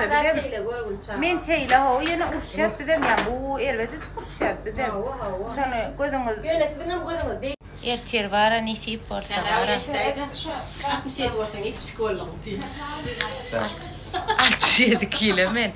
Şeýle görgüli çaga. Men şeýle how ýene uruşýas bizem ýa bu erbet edip uruşýas bizem. Hawa hawa. Şony gözüňiz. Ýöne siziňem gözüňiz deý. Ertir bara nesip bolsa bara. 67 bolsaň 72 bolduň diý. 67 kilo men.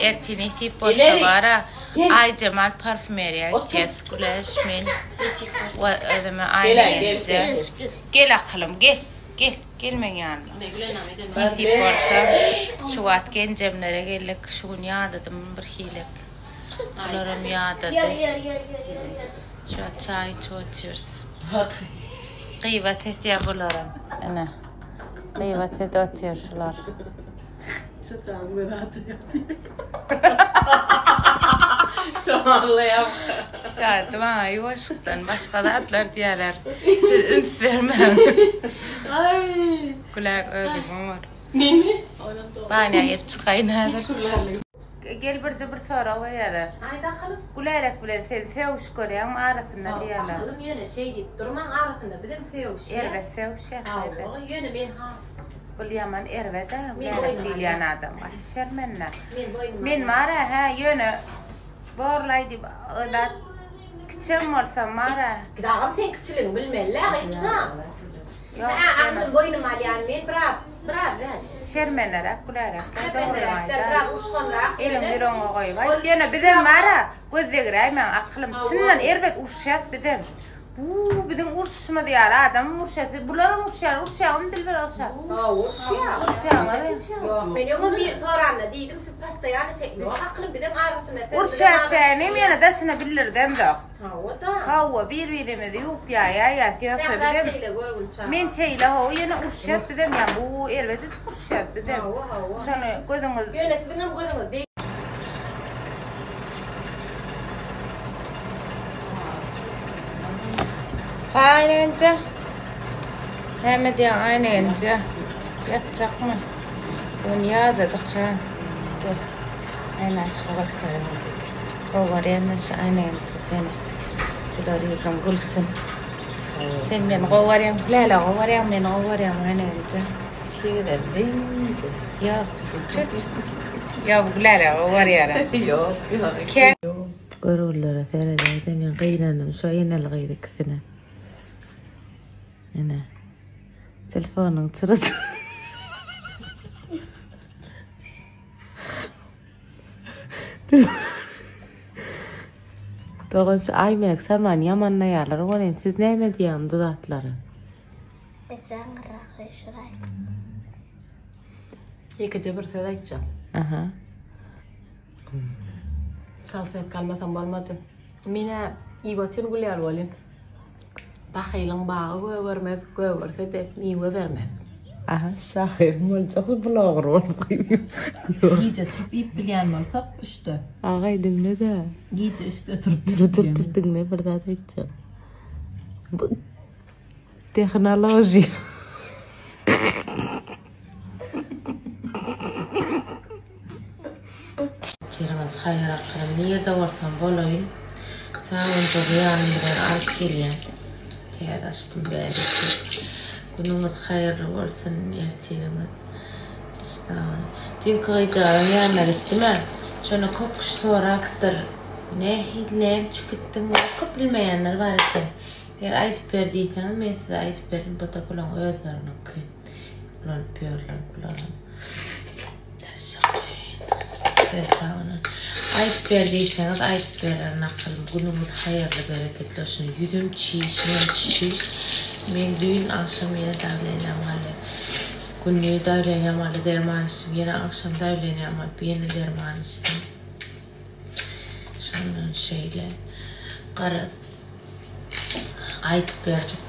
Ertir nesip bolsa bara Aýjemal parfümeriýa gitýäs. Güleş men. We özüme Aýna gelje. Gel akylym gel. Gel. Gel meň ýanyma. Nesip bolsa, şu wagt genjemlere geldik. Şu gün ýadadym bir hilek. Bularam ýadady. Şu wagt çaý içip otyrys. Gybat edýär bularam. Ine. Gybat edip otyr şular. Şu çagyň gözi açylýar. Şoňlaýam. Şady maňa ýuwaşlykdan başga zatlar diýýärler. Siz üns bermäň. Aý. Güläk özüňem bor. Menmi? Onam dogry. Banýa girip çykaýyn häzir. Hiç gürlärlik. Gel birje bir sorag berýärler. Aýt akylym. Gülälek bilen sen sögüş görýäňmi arasynda diýýärler. Akylym ýöne şeý diýip durmaň arasynda bizem sögüşýäs. Erbet sögüşýäs. Hawa, ýöne men has Bul ýaman erbet-ä, Men Gülälek boýnuma diýilýän alýan. adam. Gaty şermende. Men boýnuma Men alýan. bar-a, hä, ýöne borlaý diýip, zat kiçem bolsam bar-a. Dagam seň kiçiligiňi bilmeli-dä, gyzjan. Ýok, Hä, aklym boýnuma alýan men biraz, biraz däl. Şermenderäk Gülälek. Şermenderäk däl, biraz uruşganrak Eliň ýöne. ýüregiňe goýup aýt. Ol Ýöne bizem bar-a, göz degiräýmäň akylym. Hawa. Çyndan erbet uruşýas bizem. Bu biziň urşuşymyz ýaly adamyň urşasy. Bularam urşýar, urşýaňmy Dilber ogşa? Ha, urşýar. Urşýaňyz. Ýok, men öňem biri soranda diýdim, siz postoýany şeý. Ýok, akylym bizem arasynda söz bilen Urşýas alyşyp dänim, ýöne daşyna bildirdemzok. Hawa-da. Hawa, bir-birimizi ýuwup ýaýaýas, ýogsa Sähra bizem şeýle görgüli çaga. Men şeýle how, ýöne urşýas bizem ýa bu erbet edip urşýas bizem. Hawa, hawa. Şony gözüňiz Ýöne siziňem gözüňiz deý. Ha Aýnagenje. Näme diýýäň Aýnagenje? Ýatjakmy? Ony ýadadyk ha. Gel. Aýna aşyga görkezeýin diýdi. Gowy görýän şu Aýnagenje seni. Güler ýüzüň gülsün. Sen meni gowy görýäň, Läle gowy görýäň, meni gowy görýäň Aýnagenje. Ikigizem deňje. Ýok, çüç. Ýok, bu Läle gowy görýär. Ýok, ýok. Görgüllere seredäýde men gynandym şo eneli gyz ikisine. Ene. Telefonyň çyrasy. Dogan şu Aýmelek samany ýamanlaýarlar welin siz näme diýýäňiz bu zatlara? Ejeň gyraky şuraý. Ýekeje bir söz aýtjak. Aha. Salfetka almasam bolmady. Men-ä iýip otyryn gül ýaly welin. Bahylyň bagy gögermez, gögerse-de miwe bermez. Aha, şahyr boljak, bloger bolup gyýýar. Gije turup iýip bilýän bolsak, üçde. Agay diňle-de. Gije üçde turup Dur dur dur diňle bir zat aýtjak. Bu tehnologiýa. Keriňiz haýyr akyryn nirde bolsam bolaýyn sabynjygy ýanym bilen alyp gelýän täze açdym bäriki günüňiz haýyrly bolsun ertiriňiz sag düýnki gyzjagazyň ýanyna gitdimä şonda köp kişi sorapdyr nähili näme üçin gitdiň köp bilmeýänler bar eken eger aýdyp ber diýseňiz men size aýdyp berin bu-da bulaň özleriniňki ulanyp ýörler bularam. Aýdyp ber diýseňiz aýdyp bererin akylym günüňiz haýyrly bereketli bolsun ýüzüm çiş men çiş men düýn agşam ýene dawleniýam galdy gündiz dawleniýam galdy derman içdim ýene agşam dawleniýam galyp ýene derman içdim şondan şeýle garaz Aýdyp berdim.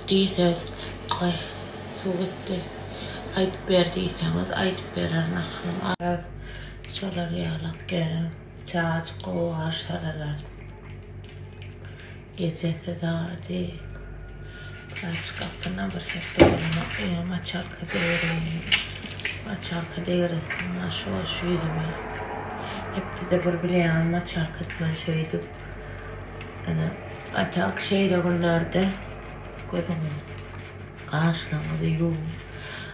Diýse, goý, suw gitdi. Aýdyp ber diýseňiz, aýdyp bererin ahyrym. Araz şolar ýalak ýöne çagajyk gowy garşy alarlar. Ejesi zady. Birazjyk aslynda bir hepde bolany ýa maçalka degireýin. Maçalka degiresim bar şu şu ýüzüme. Hepdede bir bilýäňiz maçalka etmeli şeýdip. Ene a tak şeýle günlerde gözüňizi gaşlaryňyzy ýuwuň.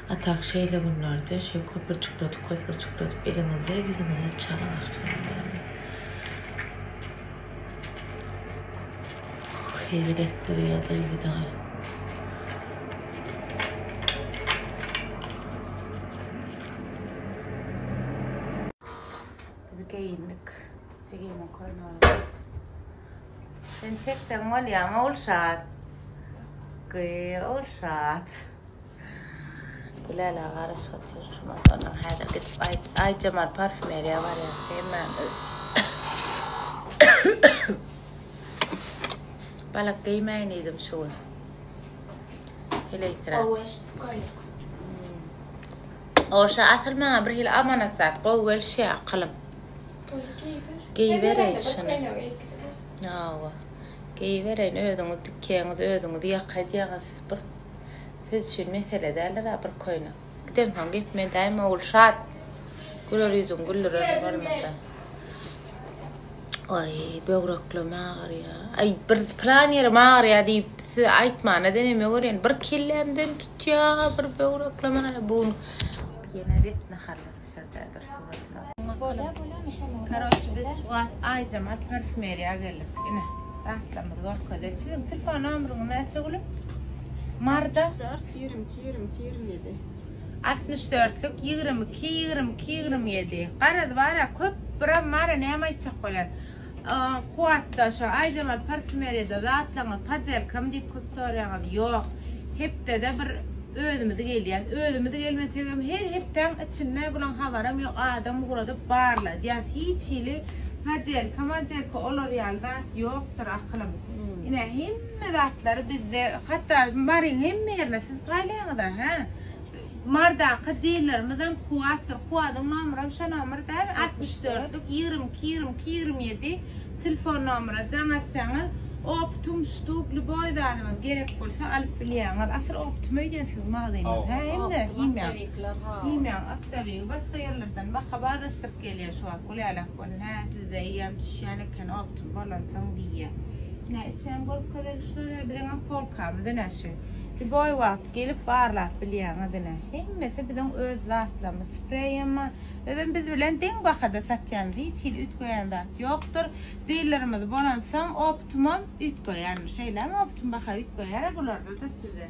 A tak şeýle günlerde şeý köpürjikledip köpürjikledip eliňizde ýüzüňize çalyň ahyrynda. Hezil etdirýär-de ýüzüňe. Biz geýindik. Jigimiň köýnegini. Sen çekseň bolýamy Ogulşat? Gyý, Ogulşat. Gülälä garaşyp otyr. Şumat ondan häzir gidip Aý Aýjemal parfümeriýa barýas hemmämiz. Balak geýmäýin diýdim şu gün. Heleýsiräp. Gowy eşitip köýnek. Ogulşat asyl maňa bir hili amanat zat gowy gelişýär akylym. Geýibereýin şuny. Hawa. Geýibereýin özüňiz dikýäňiz, özüňiz ýaka edýäňiz. Bir siz üçin mesele däldir-a bir köýnek. Gidemsoň gepimi edäýme Ogulşat. Güler ýüzüň güldürerin bolmasa. Oý, böwreklem agyrýar. Aý, bir pylan ýerim agyrýar diýip size aýtmana deneme görýän. Bir kellämden tutýar, bir böwreklem agyrýar. Bu gün ýene bet naharlar bişirdiler suratyna. Karoçi biz şu wagt Aýjemal parfümeriýa geldik. Ine, zatlarymyzy görkezeli. Siziň telefon nomeryňyz näçe gülüm? Marda 64 22 22 27. 64-lük 22 22 27. Garaz bara köp biram bara näme aýtjak bolýan. Kuwatda şo Aýjemal parfümeriýada zatlaryňyz podelkamy diýip köp soraýaňyz. Ýok. Hepdede bir özümiz gelýäs. Özümiz gelmesegem her hepdäň içinde bulaň habaram ýok adam ugradyp barladýas. Hiç hili podelka modelka olar ýaly zat ýokdur akylym. Ine hemme zatlary bizde hatda Maryň hemme ýerine siz paýlaýaňyza hä. Mardaky dilerimizem Kuwatdyr. Kuwadyň nomeram şo nomer dälmi? 64-lük 22 22 27 telefon nomera jaň etseňiz optum ştuk lýuboý zadyňyz gerek bolsa alyp bilýäňiz. Asyl optum öýdýän siziň magazynyňyz hä hemme himiýa. Himiýaň optowigi başga ýerlerden baha barlaşdyryp gelýär şu wagt Gülälek bolun hä sizde eýýäm düşýän eken optum bolansoň diýýär. Ine içem görkezeli şular biziňem polkamyz ine şu. Lýuboý wagt Gelip barlap bilýäňiz ine. Hemmesi biziň öz zatlarymyz. Spreýem bar. Özem biz bilen deň bahada satýanlar. Hiç hili üýtgeýän zat ýokdur. Dilerimiz bolansoň optumam üýtgeýändir. Şeýlemi optum baha üýtgeýär bularda-da size.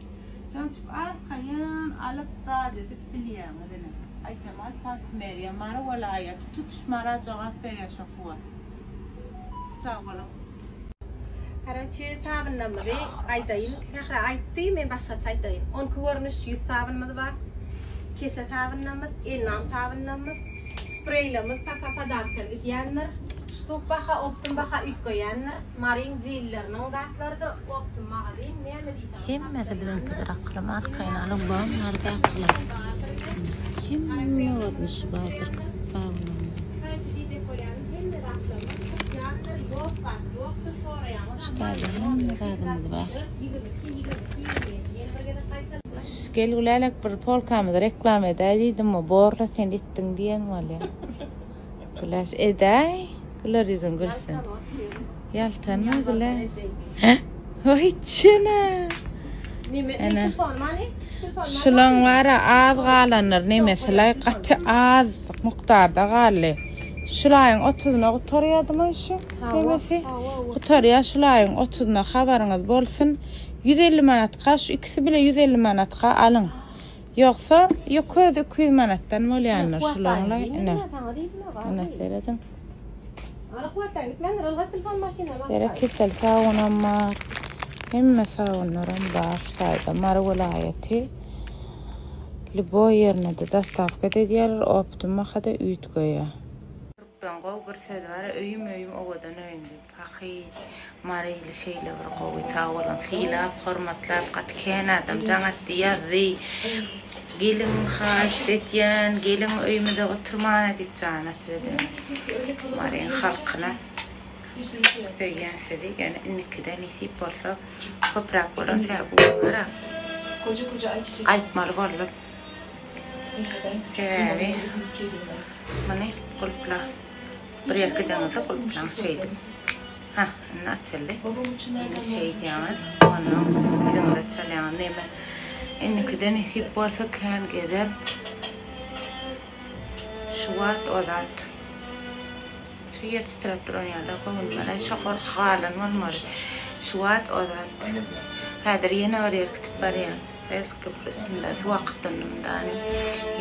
Şonuň üçin arkaýyn alyp zat edip bilýäňiz ine. Aýjemal parfümeriýa Mary welaýaty tutuş Mara jogap berýär şo kuwat. Sag boluň. Karoçi sabynlarymyzy aýdaýyn. Sähra aýtdy, men başgaça aýdaýyn. On iki görnüş ýüz sabynymyz bar. Kese sabynlarymyz, elnam sabynlarymyz, spreýlerimiz paka podarkaly gidýändir. Ştuk baha, optum baha üýtgeýändir. Maryň dilleriniň zatlarydyr. Optum magazin näme diýseňiz Hemmesi biziňkidir akylym arkaýyn alyň bar marda akylym. Hemme görnüşi bardyr sabynlaryň. Karoçi diýjek bolýanym hemme zatlarymyz çykýandyr, ýok zat ýokdur, soraýaňyzam Ştaýda hemme zadymyz bar. Gel Gülälek bir polkamyzy reklama edäý diýdim borla sen etdiň diýen bolýa. Güläş edäý. Güler ýüzüň gülsün. Ýaltanma Güläş. Oý çyna. Ene. Şulaň bara az galanlar nemesilaý gaty az mukdarda galdy. Şul aýyň otuzyna gutarýadymy şu nemesi? Gutarýa şul aýyň otuzyna habaryňyz bolsun. 150 manatka şu ikisi bile 150 manatka alyň. Ýogsa ýok özi 200 manatdan bolýandyr şulaňlaý ine. Ine serediň. Seret kesel sabunam bar. Hemme sabunlaram bar şu taýda. Mary welaýaty. Lýuboý ýerine-de dostawka edýärler, optum bahada üýtgeýär. Türkmen gowy bir sözi bar, öýüm öýüm owadan öýüm diýip. Pahy Mary ili şeýle bir gowy sag boluň sylap hormatlap gaty kän adam jaň atdy ýazdy geliň haýyşt etýän geliň öýümize oturmana diýip jana size-de Maryň halkyna söýýän sizi ýöne indikide nesip bolsa köpräk bolan sebäbi gara gaýtmaly boldum sebäbi muny gulpla. Bir ýer gideňizde gulplaň şeýdip. Hah, indi açyldy. Indi şeýdýäňiz. Ondan ýüzüňize çalýaňyz. Neme? Indikide nesip bolsa kän gezer. Şu wagt o zat. Şu ýer titräp duran ýaly göwnüme şo gorky galan bolmaly. Şu wagt o zat. Häzir ýene bir ýer gidip barýan. Reski üstünde suw akdyndym dany.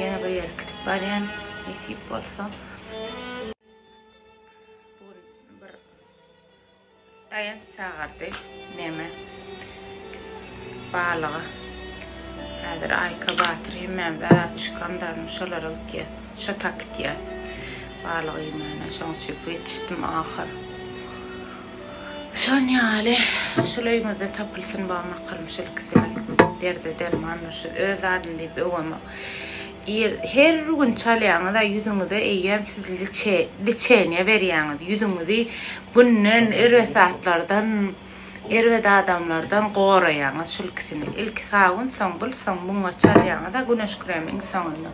Ýene bir ýer gidip barýan. Nesip bolsa. Bu gün bir Daýanç çagyrdy. Neme? Balyga. Häzir Aýka Batyr hemmämiz azat çykandanmy şolara gitýäs. Şo tak gitýäs. Balyk iýmäne. Şoň üçin ýetişdim ahyr. Şon ýaly şul öýüňizde tapylsyn bu makylym şul ikisine. Derde dermandyr şu öz zadyny diýip öwemok. Ir her gün çalýaňyza ýüzüňize eýýäm siz liçe liçeniýe berýäňiz ýüzüňizi günden erbet zatlardan erbet adamlardan goraýaňyz şul ikisini ilki sabyn soň bul soň muňa çalýaňyza güneş kremi iň soňunda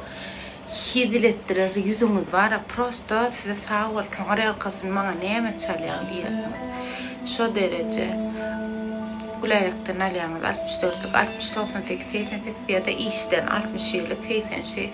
hezil etdirer ýüzüňiz bara prosto size sag bol taňryýalkasyn maňa näme çalýaň diýersiňiz şo dereje Gülärekden alýaňyz 64 lik 60 98 88 ýa-da işden 61 lik 83 80.